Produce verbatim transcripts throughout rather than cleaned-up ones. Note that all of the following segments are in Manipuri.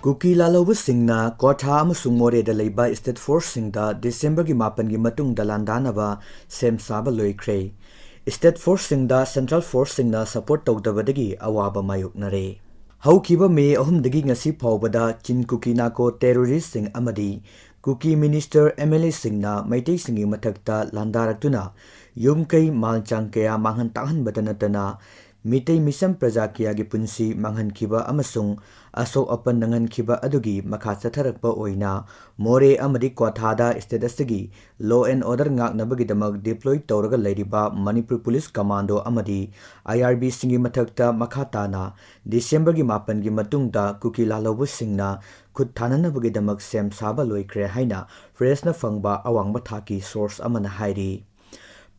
ꯀꯨꯀꯤ ꯂꯥꯜꯍꯧꯕꯁꯤꯡꯅ ꯀ꯭ꯋꯥꯊꯥ ꯑꯃꯁꯨꯡ ꯃꯣꯔꯦꯗ ꯂꯩꯕ state forceꯁꯤꯡꯗ ꯗꯤꯁꯦꯝꯕꯔꯒꯤ ꯃꯥꯄꯟꯒꯤ ꯃꯇꯨꯡꯗ ꯂꯥꯟꯗꯥꯅꯕ ꯁꯦꯝ ꯁꯥꯕ ꯂꯣꯏꯈ꯭ꯔꯦ꯫ State forceꯁꯤꯡꯗ central forceꯁꯤꯡꯅ support ꯇꯧꯗꯕꯗꯒꯤ ꯑꯋꯥꯕ ꯃꯥꯌꯣꯛꯅꯔꯦ꯫ ꯍꯧꯈꯤꯕ ꯃꯦ ꯑꯍꯨꯝꯗꯒꯤ ꯉꯁꯤ ꯐꯥꯎꯕꯗ ꯆꯤꯟ ꯀꯨꯀꯤ ꯅꯥꯀꯣ terroristꯁꯤꯡ ꯑꯃꯗꯤ ꯀꯨꯀꯤ minister MLAꯁꯤꯡꯅ ꯃꯩꯇꯩꯁꯤꯡꯒꯤ ꯃꯊꯛꯇ ꯂꯥꯟꯗꯥꯔꯛꯇꯨꯅ ꯌꯨꯝ ꯀꯩ ꯃꯥꯜ ꯆꯥꯡ ꯀꯌꯥ ꯃꯥꯡꯍꯟ ꯇꯥꯛꯍꯟꯕꯇ ꯅꯠꯇꯅ ꯃꯤꯇꯩ ꯃꯤꯆꯝ ꯄ꯭ꯔꯖꯥ ꯀꯌꯥꯒꯤ ꯄꯨꯟꯁꯤ ꯃꯥꯡꯍꯟꯈꯤꯕ ꯑꯃꯁꯨꯡ ꯑꯁꯣꯛ ꯑꯄꯟ ꯅꯪꯍꯟꯈꯤꯕ ꯑꯗꯨꯒꯤ ꯃꯈꯥ ꯆꯠꯊꯔꯛꯄ ꯑꯣꯏꯅ ꯃꯣꯔꯦ ꯑꯃꯗꯤ ꯀ꯭ꯋꯥꯊꯥꯗ state ꯑꯁꯤꯒꯤ law and order ꯉꯥꯛꯅꯕꯒꯤꯗꯃꯛ deploy ꯇꯧꯔꯒ ꯂꯩꯔꯤꯕ ꯃꯅꯤꯄꯨꯔ police commando ꯑꯃꯗꯤ IRBꯁꯤꯡꯒꯤ ꯃꯊꯛꯇ ꯃꯈꯥ ꯇꯥꯅ ꯗꯤꯁꯦꯝꯕꯔꯒꯤ ꯃꯥꯄꯟꯒꯤ ꯃꯇꯨꯡꯗ ꯀꯨꯀꯤ ꯂꯥꯜꯍꯧꯕꯁꯤꯡꯅ ꯈꯨꯠ ꯊꯥꯅꯅꯕꯒꯤꯗꯃꯛ ꯁꯦꯝ ꯁꯥꯕ ꯂꯣꯏꯈ꯭ꯔꯦ ꯍꯥꯏꯅ pressꯅ ꯐꯪꯕ ꯑꯋꯥꯡꯕ ꯊꯥꯛꯀꯤ source ꯑꯃꯅ ꯍꯥꯏꯔꯤ꯫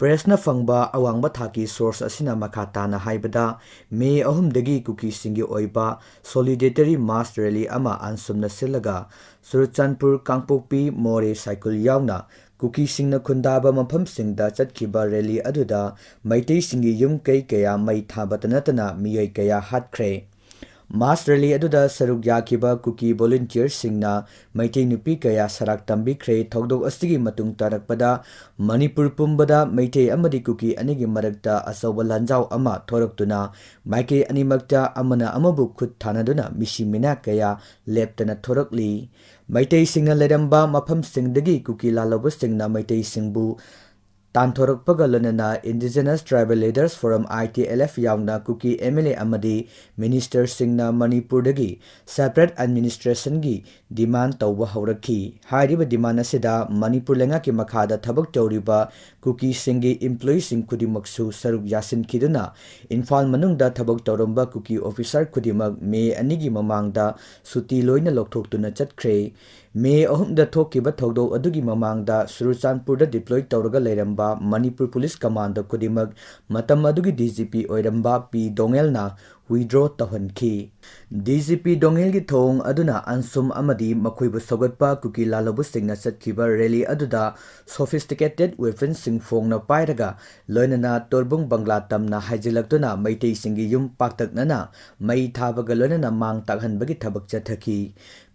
Pressꯅ ꯐꯪꯕ ꯑꯋꯥꯡꯕ ꯊꯥꯛꯀꯤ source ꯑꯁꯤꯅ ꯃꯈꯥ ꯇꯥꯅ ꯍꯥꯏꯕꯗ, ꯃꯦ ꯑꯍꯨꯝꯗꯒꯤ ꯀꯨꯀꯤꯁꯤꯡꯒꯤ ꯑꯣꯏꯕ solidarity mass rally ꯑꯃ ꯑꯟꯁꯨꯝꯅ ꯁꯤꯜꯂꯒ, ꯆꯨꯔꯆꯥꯟꯄꯨꯔ, ꯀꯥꯡꯄꯣꯛꯄꯤ, ꯃꯣꯔꯦ, ꯁꯥꯏꯀꯨꯜ ꯌꯥꯎꯅ ꯀꯨꯀꯤꯁꯤꯡꯅ ꯈꯨꯟꯗꯥꯕ ꯃꯐꯝꯁꯤꯡꯗ ꯆꯠꯈꯤꯕ rally ꯑꯗꯨꯗ ꯃꯩꯇꯩꯁꯤꯡꯒꯤ ꯌꯨꯝ ꯀꯩ ꯀꯌꯥ ꯃꯩ ꯊꯥꯕꯇ ꯅꯠꯇꯅ ꯃꯤꯑꯣꯏ ꯀꯌꯥ ꯍꯥꯠꯈ꯭ꯔꯦ꯫ Mass rally ꯑꯗꯨꯗ ꯁꯔꯨꯛ ꯌꯥꯈꯤꯕ ꯀꯨꯀꯤ volunteerꯁꯤꯡꯅ ꯃꯩꯇꯩ ꯅꯨꯄꯤ ꯀꯌꯥ ꯁꯔꯥꯛ ꯇꯝꯕꯤꯈ꯭ꯔꯦ꯫ ꯊꯧꯗꯣꯛ ꯑꯁꯤꯒꯤ ꯃꯇꯨꯡ ꯇꯥꯔꯛꯄꯗ ꯃꯅꯤꯄꯨꯔ ꯄꯨꯝꯕꯗ ꯃꯩꯇꯩ ꯑꯃꯗꯤ ꯀꯨꯀꯤ ꯑꯅꯤꯒꯤ ꯃꯔꯛꯇ ꯑꯆꯧꯕ ꯂꯥꯟꯖꯥꯎ ꯑꯃ ꯊꯣꯔꯛꯇꯨꯅ ꯃꯥꯏꯀꯩ ꯑꯅꯤꯃꯛꯇ ꯑꯃꯅ ꯑꯃꯕꯨ ꯈꯨꯠ ꯊꯥꯅꯗꯨꯅ ꯃꯤꯁꯤ ꯃꯤꯅꯥ ꯀꯌꯥ ꯂꯦꯞꯇꯅ ꯊꯣꯔꯛꯂꯤ꯫ ꯃꯩꯇꯩꯁꯤꯡꯅ ꯂꯩꯔꯝꯕ ꯃꯐꯝꯁꯤꯡꯗꯒꯤ ꯀꯨꯀꯤ ꯂꯥꯜꯍꯧꯕꯁꯤꯡꯅ ꯃꯩꯇꯩꯁꯤꯡꯕꯨ ꯇꯥꯟꯊꯣꯔꯛꯄꯒ ꯂꯣꯏꯅꯅ Indigenous Tribal Leaders Forum, ITLF, ꯌꯥꯎꯅ ꯀꯨꯀꯤ MLA ꯑꯃꯗꯤ ministerꯁꯤꯡꯅ ꯃꯅꯤꯄꯨꯔꯗꯒꯤ separate administrationꯒꯤ demand ꯇꯧꯕ ꯍꯧꯔꯛꯈꯤ꯫ ꯍꯥꯏꯔꯤꯕ demand ꯑꯁꯤꯗ ꯃꯅꯤꯄꯨꯔ ꯂꯩꯉꯥꯛꯀꯤ ꯃꯈꯥꯗ ꯊꯕꯛ ꯇꯧꯔꯤꯕ ꯀꯨꯀꯤꯁꯤꯡꯒꯤ employeeꯁꯤꯡ ꯈꯨꯗꯤꯡꯃꯛꯁꯨ ꯁꯔꯨꯛ ꯌꯥꯁꯤꯟꯈꯤꯗꯨꯅ ꯏꯝꯐꯥꯜ ꯃꯅꯨꯡꯗ ꯊꯕꯛ ꯇꯧꯔꯝꯕ ꯀꯨꯀꯤ officer ꯈꯨꯗꯤꯡꯃꯛ ꯃꯦ ꯑꯅꯤꯒꯤ ꯃꯃꯥꯡꯗ ꯁꯨꯇꯤ ꯂꯣꯏꯅ ꯂꯧꯊꯣꯛꯇꯨꯅ ꯆꯠꯈ꯭ꯔꯦ꯫ ꯃꯦ ꯑꯍꯨꯝꯗ ꯊꯣꯛꯈꯤꯕ ꯊꯧꯗꯣꯛ ꯑꯗꯨꯒꯤ ꯃꯃꯥꯡꯗ ꯆꯨꯔꯆꯥꯟꯄꯨꯔꯗ deploy ꯇꯧꯔꯒ ꯂꯩꯔꯝꯕ ꯃꯅꯤꯄꯨꯔ police commando ꯈꯨꯗꯤꯡꯃꯛ ꯃꯇꯝ ꯑꯗꯨꯒꯤ DGP ꯑꯣꯏꯔꯝꯕ ꯄꯤ ꯗꯣꯉꯦꯜꯅ withdraw ꯇꯧꯍꯟꯈꯤ꯫ ꯗꯤ ꯖꯤ ꯄꯤ ꯗꯣꯉꯦꯜꯒꯤ ꯊꯧꯑꯣꯡ ꯑꯗꯨꯅ ꯑꯟꯁꯨꯝ ꯑꯃꯗꯤ ꯃꯈꯣꯏꯕꯨ ꯁꯧꯒꯠꯄ ꯀꯨꯀꯤ ꯂꯥꯜꯍꯧꯕꯁꯤꯡꯅ ꯆꯠꯈꯤꯕ rally ꯑꯗꯨꯗ sophisticated weaponsꯁꯤꯡ ꯐꯣꯡꯅ ꯄꯥꯏꯔꯒ ꯂꯣꯏꯅꯅ ꯇꯣꯔꯕꯨꯡ ꯕꯪꯒ꯭ꯂꯥ ꯇꯝꯅ ꯍꯥꯏꯖꯤꯜꯂꯛꯇꯨꯅ ꯃꯩꯇꯩꯁꯤꯡꯒꯤ ꯌꯨꯝ ꯄꯥꯛꯇꯛꯅꯅ ꯃꯩ ꯊꯥꯕꯒ ꯂꯣꯏꯅꯅ ꯃꯥꯡ ꯇꯥꯛꯍꯟꯕꯒꯤ ꯊꯕꯛ ꯆꯠꯊꯈꯤ꯫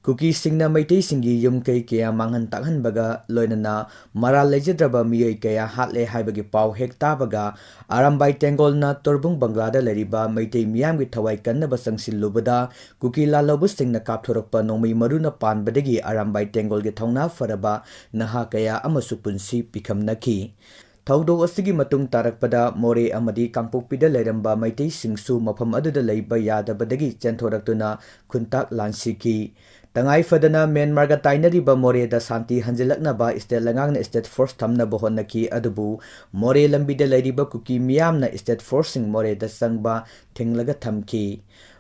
ꯀꯨꯀꯤꯁꯤꯡꯅ ꯃꯩꯇꯩꯁꯤꯡꯒꯤ ꯌꯨꯝ ꯀꯩ ꯀꯌꯥ ꯃꯥꯡꯍꯟ ꯇꯥꯛꯍꯟꯕꯒ ꯂꯣꯏꯅꯅ ꯃꯔꯥꯜ ꯂꯩꯖꯗ꯭ꯔꯕ ꯃꯤꯑꯣꯏ ꯀꯌꯥ ꯍꯥꯠꯂꯦ ꯍꯥꯏꯕꯒꯤ ꯄꯥꯎ ꯍꯦꯛ ꯇꯥꯕꯒ ꯑꯔꯥꯝꯕꯥꯏ ꯇꯦꯡꯒꯣꯜꯅ ꯇꯣꯔꯕꯨꯡ ꯕꯪꯒ꯭ꯂꯥꯗ ꯂꯩꯔꯤꯕ ꯃꯩꯇꯩ ꯃꯤꯌꯥꯝꯒꯤ ꯊꯋꯥꯏ ꯀꯟꯅꯕ ꯆꯪꯁꯤꯜꯂꯨꯕꯗ ꯀꯨꯀꯤ ꯂꯥꯜꯍꯧꯕꯁꯤꯡꯅ ꯀꯥꯞꯊꯣꯔꯛꯄ ꯅꯣꯡꯃꯩ ꯃꯔꯨꯅ ꯄꯥꯟꯕꯗꯒꯤ ꯑꯔꯥꯝꯕꯥꯏ ꯇꯦꯡꯒꯣꯜꯒꯤ ꯊꯧꯅꯥ ꯐꯔꯕ ꯅꯍꯥ ꯀꯌꯥ ꯑꯃꯁꯨ ꯄꯨꯟꯁꯤ ꯄꯤꯈꯝꯅꯈꯤ꯫ ꯊꯧꯗꯣꯛ ꯑꯁꯤꯒꯤ ꯃꯇꯨꯡ ꯇꯥꯔꯛꯄꯗ ꯃꯣꯔꯦ ꯑꯃꯗꯤ ꯀꯥꯡꯄꯣꯛꯄꯤꯗ ꯂꯩꯔꯝꯕ ꯃꯩꯇꯩꯁꯤꯡꯁꯨ ꯃꯐꯝ ꯑꯗꯨꯗ ꯂꯩꯕ ꯌꯥꯗꯕꯗꯒꯤ ꯆꯦꯟꯊꯣꯔꯛꯇꯨꯅ ꯈꯨꯟꯇꯥꯛ ꯂꯥꯟꯁꯤꯈꯤ꯫ ꯇꯉꯥꯏ ꯐꯗꯅ ꯃ꯭ꯌꯥꯟꯃꯥꯔꯒ ꯇꯥꯏꯅꯔꯤꯕ ꯃꯣꯔꯦꯗ ꯁꯥꯟꯇꯤ ꯍꯟꯖꯤꯜꯂꯛꯅꯕ state ꯂꯩꯉꯥꯛꯅ state force ꯊꯝꯅꯕ ꯍꯣꯠꯅꯈꯤ, ꯑꯗꯨꯕꯨ ꯃꯣꯔꯦ ꯂꯝꯕꯤꯗ ꯂꯩꯔꯤꯕ ꯀꯨꯀꯤ ꯃꯤꯌꯥꯝꯅ state forceꯁꯤꯡ ꯃꯣꯔꯦꯗ ꯆꯪꯕ ꯊꯤꯡꯂꯒ ꯊꯝꯈꯤ꯫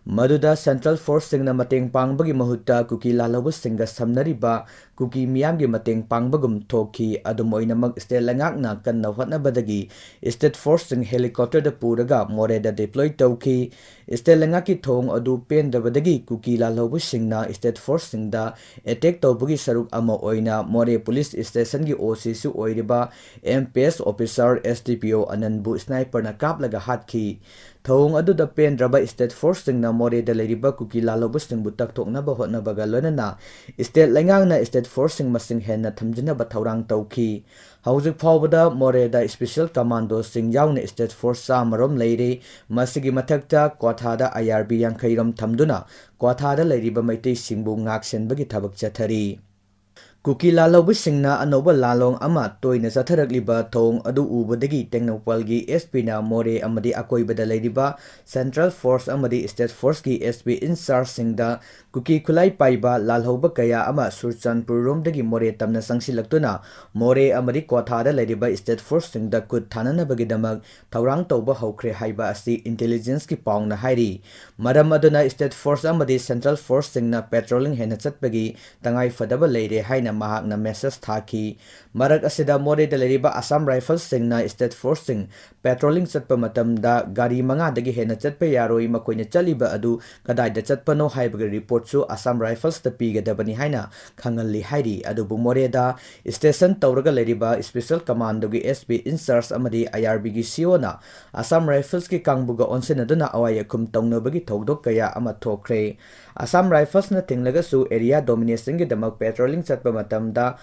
ꯃꯗꯨꯗ central forceꯁꯤꯡꯅ ꯃꯇꯦꯡ ꯄꯥꯡꯕꯒꯤ ꯃꯍꯨꯠꯇ ꯀꯨꯀꯤ ꯂꯥꯜꯍꯧꯕꯁꯤꯡꯒ ꯁꯝꯅꯔꯤꯕ ꯀꯨꯀꯤ ꯃꯤꯌꯥꯝꯒꯤ ꯃꯇꯦꯡ ꯄꯥꯡꯕꯒꯨꯝ ꯊꯣꯛꯈꯤ꯫ ꯑꯗꯨꯝ ꯑꯣꯏꯅꯃꯛ state ꯂꯩꯉꯥꯛꯅ ꯀꯟꯅ ꯍꯣꯠꯅꯕꯗꯒꯤ state forceꯁꯤꯡ helicopterꯗ ꯄꯨꯔꯒ ꯃꯣꯔꯦꯗ deploy ꯇꯧꯈꯤ꯫ State ꯂꯩꯉꯥꯛꯀꯤ ꯊꯧꯑꯣꯡ ꯑꯗꯨ ꯄꯦꯟꯗꯕꯗꯒꯤ ꯀꯨꯀꯤ ꯂꯥꯜꯍꯧꯕꯁꯤꯡꯅ state forceꯁꯤꯡꯗ attack ꯇꯧꯕꯒꯤ ꯁꯔꯨꯛ ꯑꯃ ꯑꯣꯏꯅ ꯃꯣꯔꯦ police stationꯒꯤ OCꯁꯨ ꯑꯣꯏꯔꯤꯕ MPS officer SDPO ꯑꯅꯟꯕꯨ sniperꯅ ꯀꯥꯞꯂꯒ ꯍꯥꯠꯈꯤ꯫ ꯊꯧꯑꯣꯡ ꯑꯗꯨꯗ ꯄꯦꯟꯗ꯭ꯔꯕ state forceꯁꯤꯡꯅ ꯃꯣꯔꯦꯗ ꯂꯩꯔꯤꯕ ꯀꯨꯀꯤ ꯂꯥꯜꯍꯧꯕꯁꯤꯡꯕꯨ ꯇꯛꯊꯣꯛꯅꯕ ꯍꯣꯠꯅꯕꯒ ꯂꯣꯏꯅꯅ state ꯂꯩꯉꯥꯛꯅ state forceꯁꯤꯡ ꯃꯁꯤꯡ ꯍꯦꯟꯅ ꯊꯝꯖꯤꯟꯅꯕ ꯊꯧꯔꯥꯡ ꯇꯧꯈꯤ꯫ ꯍꯧꯖꯤꯛ ꯐꯥꯎꯕꯗ ꯃꯣꯔꯦꯗ special commandoꯁꯤꯡ ꯌꯥꯎꯅ state force ꯆꯥꯝꯃꯔꯣꯝ ꯂꯩꯔꯦ꯫ ꯃꯁꯤꯒꯤ ꯃꯊꯛꯇ ꯀ꯭ꯋꯥꯊꯥꯗ IRB ꯌꯥꯡꯈꯩꯔꯣꯝ ꯊꯝꯗꯨꯅ ꯀ꯭ꯋꯥꯊꯥꯗ ꯂꯩꯔꯤꯕ ꯃꯩꯇꯩꯁꯤꯡꯕꯨ ꯉꯥꯛꯁꯦꯟꯕꯒꯤ ꯊꯕꯛ ꯆꯠꯊꯔꯤ꯫ ꯀꯨꯀꯤ ꯂꯥꯜꯍꯧꯕꯁꯤꯡꯅ ꯑꯅꯧꯕ ꯂꯥꯜꯂꯣꯡ ꯑꯃ ꯇꯣꯏꯅ ꯆꯠꯊꯔꯛꯂꯤꯕ ꯊꯧꯑꯣꯡ ꯑꯗꯨ ꯎꯕꯗꯒꯤ ꯇꯦꯡꯅꯧꯄꯜꯒꯤ SPꯅ ꯃꯣꯔꯦ ꯑꯃꯗꯤ ꯑꯀꯣꯏꯕꯗ ꯂꯩꯔꯤꯕ central force ꯑꯃꯗꯤ state forceꯀꯤ SP in chargeꯁꯤꯡꯗ ꯀꯨꯀꯤ ꯈꯨꯠꯂꯥꯏ ꯄꯥꯏꯕ ꯂꯥꯜꯍꯧꯕ ꯀꯌꯥ ꯑꯃ ꯆꯨꯔꯆꯥꯟꯄꯨꯔꯔꯣꯝꯗꯒꯤ ꯃꯣꯔꯦ ꯇꯝꯅ ꯆꯪꯁꯤꯜꯂꯛꯇꯨꯅ ꯃꯣꯔꯦ ꯑꯃꯗꯤ ꯀ꯭ꯋꯥꯊꯥꯗ ꯂꯩꯔꯤꯕ state forceꯁꯤꯡꯗ ꯈꯨꯠ ꯊꯥꯅꯅꯕꯒꯤꯗꯃꯛ ꯊꯧꯔꯥꯡ ꯇꯧꯕ ꯍꯧꯈ꯭ꯔꯦ ꯍꯥꯏꯕ ꯑꯁꯤ intelligenceꯀꯤ ꯄꯥꯎꯅ ꯍꯥꯏꯔꯤ꯫ ꯃꯔꯝ ꯑꯗꯨꯅ state force ꯑꯃꯗꯤ central forceꯁꯤꯡꯅ patrolling ꯍꯦꯟꯅ ꯆꯠꯄꯒꯤ ꯇꯉꯥꯏ ꯐꯗꯕ ꯂꯩꯔꯦ ꯍꯥꯏꯅ ꯃꯍꯥꯛꯅ message ꯊꯥꯈꯤ꯫ ꯃꯔꯛ ꯑꯁꯤꯗ ꯃꯣꯔꯦꯗ ꯂꯩꯔꯤꯕ Assam Riflesꯁꯤꯡꯅ state forceꯁꯤꯡ patrolling ꯆꯠꯄ ꯃꯇꯝꯗ ꯒꯥꯔꯤ ꯃꯉꯥꯗꯒꯤ ꯍꯦꯟꯅ ꯆꯠꯄ ꯌꯥꯔꯣꯏ, ꯃꯈꯣꯏꯅ ꯆꯠꯂꯤꯕ ꯑꯗꯨ ꯀꯗꯥꯏꯗ ꯆꯠꯄꯅꯣ ꯍꯥꯏꯕꯒꯤ reportꯁꯨ Assam Riflesꯇ ꯄꯤꯒꯗꯕꯅꯤ ꯍꯥꯏꯅ ꯈꯪꯍꯜꯂꯤ ꯍꯥꯏꯔꯤ꯫ ꯑꯗꯨꯕꯨ ꯃꯣꯔꯦꯗ station ꯇꯧꯔꯒ ꯂꯩꯔꯤꯕ special commandꯣꯒꯤ SP in charge ꯑꯃꯗꯤ IRBꯒꯤ COꯅ Assam Riflesꯀꯤ ꯀꯥꯡꯕꯨꯒ ꯑꯣꯟꯁꯤꯟꯅꯗꯨꯅ ꯑꯋꯥꯏ ꯑꯈꯨꯝ ꯇꯧꯅꯕꯒꯤ ꯊꯧꯗꯣꯛ ꯀꯌꯥ ꯑꯃ ꯊꯣꯛꯈ꯭ꯔꯦ꯫ Assam Riflesꯅ ꯊꯤꯡꯂꯒꯁꯨ area dominationꯒꯤꯗꯃꯛ patrolling ꯆꯠꯄ ꯃꯇꯝꯗ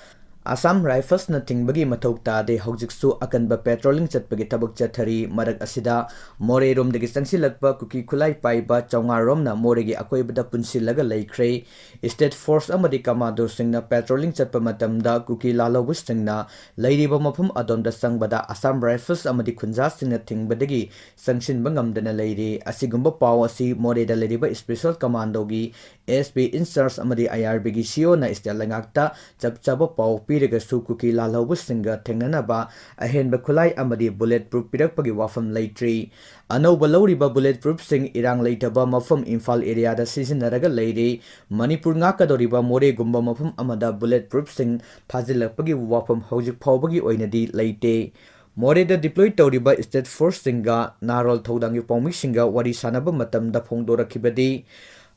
Assam Riflesꯅ ꯊꯤꯡꯕꯒꯤ ꯃꯊꯧ ꯇꯥꯗꯦ꯫ ꯍꯧꯖꯤꯛꯁꯨ ꯑꯀꯟꯕ patrolling ꯆꯠꯄꯒꯤ ꯊꯕꯛ ꯆꯠꯊꯔꯤ꯫ ꯃꯔꯛ ꯑꯁꯤꯗ ꯃꯣꯔꯦꯔꯣꯝꯗꯒꯤ ꯆꯪꯁꯤꯜꯂꯛꯄ ꯀꯨꯀꯤ ꯈꯨꯠꯂꯥꯏ ꯄꯥꯏꯕ ꯆꯥꯝꯃꯉꯥ ꯔꯣꯝꯅ ꯃꯣꯔꯦꯒꯤ ꯑꯀꯣꯏꯕꯗ ꯄꯨꯟꯁꯤꯜꯂꯒ ꯂꯩꯈ꯭ꯔꯦ꯫ State force ꯑꯃꯗꯤ commandoꯁꯤꯡꯅ patrolling ꯆꯠꯄ ꯃꯇꯝꯗ ꯀꯨꯀꯤ ꯂꯥꯜꯍꯧꯕꯁꯤꯡꯅ ꯂꯩꯔꯤꯕ ꯃꯐꯝ ꯑꯗꯣꯝꯗ ꯆꯪꯕꯗ Assam Rifles ꯑꯃꯗꯤ ꯈꯨꯟꯖꯥꯁꯤꯡꯅ ꯊꯤꯡꯕꯗꯒꯤ ꯆꯪꯁꯤꯟꯕ ꯉꯝꯗꯅ ꯂꯩꯔꯤ꯫ ꯑꯁꯤꯒꯨꯝꯕ ꯄꯥꯎ ꯑꯁꯤ ꯃꯣꯔꯦꯗ ꯂꯩꯔꯤꯕ special commandoꯒꯤ SP in charge ꯑꯃꯗꯤ IRBꯒꯤ COꯅ state ꯂꯩꯉꯥꯛꯇ ꯆꯞ ꯆꯥꯕ ꯄꯥꯎ ꯄꯤꯔꯒꯁꯨ ꯀꯨꯀꯤ ꯂꯥꯜꯍꯧꯕꯁꯤꯡꯒ ꯊꯦꯡꯅꯅꯕ ꯑꯍꯦꯟꯕ ꯈꯨꯠꯂꯥꯏ ꯑꯃꯗꯤ bullet proof ꯄꯤꯔꯛꯄꯒꯤ ꯋꯥꯐꯝ ꯂꯩꯇ꯭ꯔꯤ꯫ ꯑꯅꯧꯕ ꯂꯧꯔꯤꯕ bullet proofꯁꯤꯡ ꯏꯔꯥꯡ ꯂꯩꯇꯕ ꯃꯐꯝ ꯏꯝꯐꯥꯜ areaꯗ ꯁꯤꯖꯤꯟꯅꯔꯒ ꯂꯩꯔꯤ꯫ ꯃꯅꯤꯄꯨꯔ ꯉꯥꯛꯀꯗꯧꯔꯤꯕ ꯃꯣꯔꯦꯒꯨꯝꯕ ꯃꯐꯝ ꯑꯃꯗ bullet proofꯁꯤꯡ ꯊꯥꯖꯤꯜꯂꯛꯄꯒꯤ ꯋꯥꯐꯝ ꯍꯧꯖꯤꯛ ꯐꯥꯎꯕꯒꯤ ꯑꯣꯏꯅꯗꯤ ꯂꯩꯇꯦ꯫ ꯃꯣꯔꯦꯗ deploy ꯇꯧꯔꯤꯕ state forceꯁꯤꯡꯒ ꯅꯥꯔꯣꯜ ꯊꯧꯗꯥꯡꯒꯤ ꯄꯥꯎꯃꯤꯁꯤꯡꯒ ꯋꯥꯔꯤ ꯁꯥꯟꯅꯕ ꯃꯇꯝꯗ ꯐꯣꯡꯗꯣꯔꯛꯈꯤꯕꯗꯤ,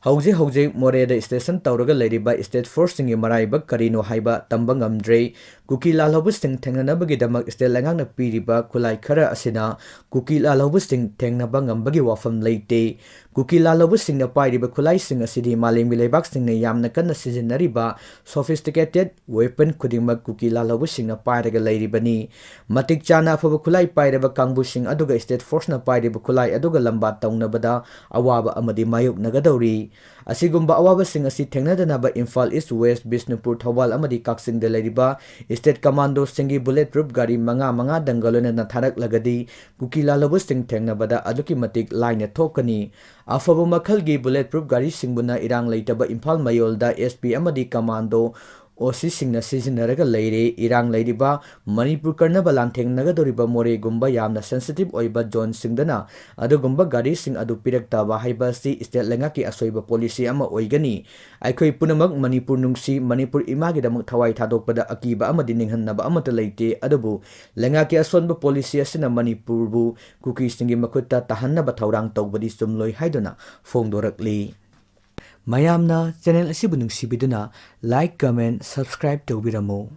ꯍꯧꯖꯤꯛ ꯍꯧꯖꯤꯛ ꯃꯣꯔꯦꯗ station ꯇꯧꯔꯒ ꯂꯩꯔꯤꯕ state forceꯁꯤꯡꯒꯤ ꯃꯔꯥꯏꯕꯛ ꯀꯔꯤꯅꯣ ꯍꯥꯏꯕ ꯇꯝꯕ ꯉꯝꯗ꯭ꯔꯦ꯫ ꯀꯨꯀꯤ ꯂꯥꯜꯍꯧꯕꯁꯤꯡ ꯊꯦꯡꯅꯅꯕꯒꯤꯗꯃꯛ state ꯂꯩꯉꯥꯛꯅ ꯄꯤꯔꯤꯕ ꯈꯨꯠꯂꯥꯏ ꯈꯔ ꯑꯁꯤꯅ ꯀꯨꯀꯤ ꯂꯥꯜꯍꯧꯕꯁꯤꯡ ꯊꯦꯡꯅꯕ ꯉꯝꯕꯒꯤ ꯋꯥꯐꯝ ꯂꯩꯇꯦ꯫ ꯀꯨꯀꯤ ꯂꯥꯜꯍꯧꯕꯁꯤꯡꯅ ꯄꯥꯏꯔꯤꯕ ꯈꯨꯠꯂꯥꯏꯁꯤꯡ ꯑꯁꯤꯗꯤ ꯃꯥꯂꯦꯝꯒꯤ ꯂꯩꯕꯥꯛꯁꯤꯡꯅ ꯌꯥꯝꯅ ꯀꯟꯅ ꯁꯤꯖꯤꯟꯅꯔꯤꯕ sophisticated weapon ꯈꯨꯗꯤꯡꯃꯛ ꯀꯨꯀꯤ ꯂꯥꯜꯍꯧꯕꯁꯤꯡꯅ ꯄꯥꯏꯔꯒ ꯂꯩꯔꯤꯕꯅꯤ꯫ ꯃꯇꯤꯛ ꯆꯥꯅ ꯑꯐꯕ ꯈꯨꯠꯂꯥꯏ ꯄꯥꯏꯔꯕ ꯀꯥꯡꯕꯨꯁꯤꯡ ꯑꯗꯨꯒ state forceꯅ ꯄꯥꯏꯔꯤꯕ ꯈꯨꯠꯂꯥꯏ ꯑꯗꯨꯒ ꯂꯝꯕꯥ ꯇꯧꯅꯕꯗ ꯑꯋꯥꯕ ꯑꯃꯗꯤ ꯃꯥꯌꯣꯛꯅꯒꯗꯧꯔꯤ꯫ ꯑꯁꯤꯒꯨꯝꯕ ꯑꯋꯥꯕꯁꯤꯡ ꯑꯁꯤ ꯊꯦꯡꯅꯗꯅꯕ ꯏꯝꯐꯥꯜ East, West, ꯕꯤꯁꯅꯨꯄꯨꯔ, ꯊꯧꯕꯥꯜ ꯑꯃꯗꯤ ꯀꯛꯆꯤꯡꯗ ꯂꯩꯔꯤꯕ state commandoꯁꯤꯡꯒꯤ bullet proof ꯒꯥꯔꯤ ꯃꯉꯥ ꯃꯉꯥꯗꯪꯒ ꯂꯣꯏꯅꯅ ꯊꯥꯔꯛꯂꯒꯗꯤ ꯀꯨꯀꯤ ꯂꯥꯜꯍꯧꯕꯁꯤꯡ ꯊꯦꯡꯅꯕꯗ ꯑꯗꯨꯛꯀꯤ ꯃꯇꯤꯛ ꯂꯥꯏꯅ ꯊꯣꯛꯀꯅꯤ꯫ ꯑꯐꯕ ꯃꯈꯜꯒꯤ bullet proof ꯒꯥꯔꯤꯁꯤꯡꯕꯨꯅ ꯏꯔꯥꯡ ꯂꯩꯇꯕ ꯏꯝꯐꯥꯜ ꯃꯌꯣꯜꯗ SP ꯑꯃꯗꯤ commando ꯑꯣ ꯁꯤꯁꯤꯡꯅ ꯁꯤꯖꯤꯟꯅꯔꯒ ꯂꯩꯔꯦ꯫ ꯏꯔꯥꯡ ꯂꯩꯔꯤꯕ ꯃꯅꯤꯄꯨꯔ ꯀꯟꯅꯕ ꯂꯥꯟꯊꯦꯡꯅꯒꯗꯧꯔꯤꯕ ꯃꯣꯔꯦꯒꯨꯝꯕ ꯌꯥꯝꯅ ꯁꯦꯟꯁꯤꯇꯤꯚ ꯑꯣꯏꯕ ꯖꯣꯟꯁꯤꯡꯗꯅ ꯑꯗꯨꯒꯨꯝꯕ ꯒꯥꯔꯤꯁꯤꯡ ꯑꯗꯨ ꯄꯤꯔꯛꯇꯕ ꯍꯥꯏꯕ ꯑꯁꯤ ꯁ꯭ꯇꯦꯠ ꯂꯩꯉꯥꯛꯀꯤ ꯑꯁꯣꯏꯕ ꯄꯣꯂꯤꯁꯤ ꯑꯃ ꯑꯣꯏꯒꯅꯤ꯫ ꯑꯩꯈꯣꯏ ꯄꯨꯝꯅꯃꯛ ꯃꯅꯤꯄꯨꯔ ꯅꯨꯡꯁꯤ, ꯃꯅꯤꯄꯨꯔ ꯏꯃꯥꯒꯤꯗꯃꯛ ꯊꯋꯥꯏ ꯊꯥꯗꯣꯛꯄꯗ ꯑꯀꯤꯕ ꯑꯃꯗꯤ ꯅꯤꯡꯍꯟꯅꯕ ꯑꯃꯠꯇ ꯂꯩꯇꯦ, ꯑꯗꯨꯕꯨ ꯂꯩꯉꯥꯛꯀꯤ ꯑꯁꯣꯟꯕ ꯄꯣꯂꯤꯁꯤ ꯑꯁꯤꯅ ꯃꯅꯤꯄꯨꯔꯕꯨ ꯀꯨꯀꯤꯁꯤꯡꯒꯤ ꯃꯈꯨꯠꯇ ꯇꯥꯍꯟꯅꯕ ꯊꯧꯔꯥꯡ ꯇꯧꯕꯗꯤ ꯆꯨꯝꯂꯣꯏ ꯍꯥꯏꯗꯨꯅ ꯐꯣꯡꯗꯣꯔꯛꯂꯤ꯫ ꯃꯌꯥꯝꯅ ꯆꯦꯅꯦꯜ ꯑꯁꯤꯕꯨ ꯅꯨꯡꯁꯤꯕꯤꯗꯨꯅ ꯂꯥꯏꯛ, ꯀꯃꯦꯟ, ꯁꯕꯁꯀ꯭ꯔꯥꯏꯕ ꯇꯧꯕꯤꯔꯝꯃꯨ꯫